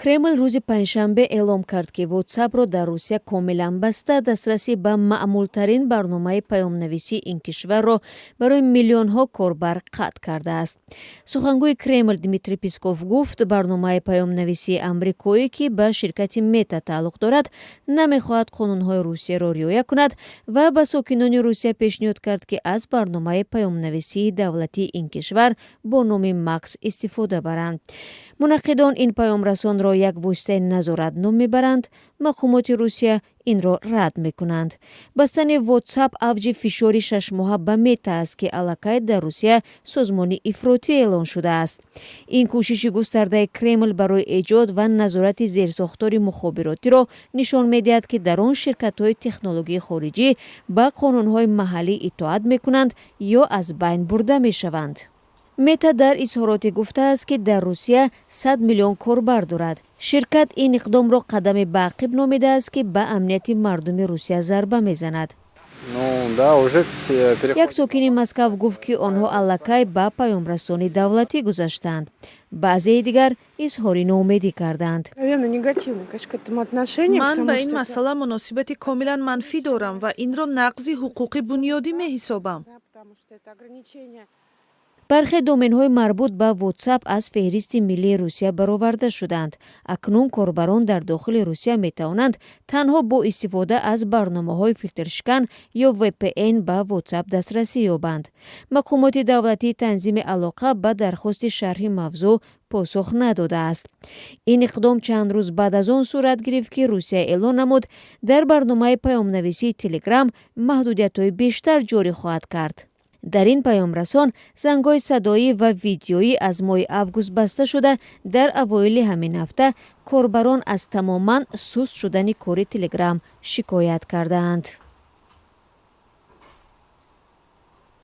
Кремл рӯзи панҷшанбе эълом кард, ки Ватсапро дар Русия комилан баста, дастрасӣ ба маъмултарин барномаи паёмнависии ин кишварро барои миллионҳо корбар қатъ кардааст. Сухангӯи Кремл Дмитрий Песков гуфт, барномаи паёмнависии амрикоӣ, ки ба ширкати Мета тааллуқ дорад, намехоҳад қонунҳои Русияро риоя кунад ва ба сокинони Русия пешниҳод кард, ки аз барномаи паёмнависии давлатии ин кишвар бо номи Макс истифода баранд. Мунаққидон ин паёмрасонро як воситаи назорат ном мебаранд. Мақомоти Русия инро рад мекунанд. Бастани Ватсап авҷи фишори 6-моҳа ба Мета аст, ки аллакай дар Русия созмони ифротӣ эълон шудааст. Ин кӯшиши густардаи Кремл барои эҷод ва назорати зерсохтори мухобиротиро нишон медиҳад, ки дар он ширкатҳои технологияи хориҷӣ ба қонунҳои маҳаллӣ итоат мекунанд ё аз байн бурда мешаванд. Мета дар изҳороте гуфтааст, ки дар Русия 100 миллион корбар дорад. Ширкат ин иқдомро қадами ба ақиб номидааст, ки ба амнияти мардуми Русия зарба мезанад. Ну, да, уже все переходят. Як сокини Москав гуфт, ки онҳо аллакай ба паёмрасони давлатӣ гузаштаанд. Баъзеи дигар изҳори ноумедӣ карданд. Наверное, негативно, конечно, к этому отношение. Ман ба ин масъала муносибати комилан манфӣ дорам ва инро нақзи ҳуқуқи бунёдӣ меҳисобам. Потому что это ограничение. Бархе доменҳои марбут ба WhatsApp аз феҳристи миллии Русия бароварда шуданд. Акнун корбарон дар дохили Русия метавонанд танҳо бо истифода аз барномаҳои филтршикан ё VPN ба WhatsApp дастрасӣ ёбанд. Мақомоти давлатии танзими алоқа ба дархости шарҳи мавзӯъ посух надодааст. Ин иқдом чанд рӯз баъд аз он сурат гирифт, ки Русия эълон намуд, дар барномаи паёмнависии Телеграм маҳдудиятҳои бештар ҷорӣ хоҳад кард. Дар ин паёмрасон зангҳои садоӣ ва видеоӣ аз моҳи август баста шуда, дар авоили ҳамин ҳафта корбарон аз тамоман суст шудани кори Телеграм шикоят кардаанд.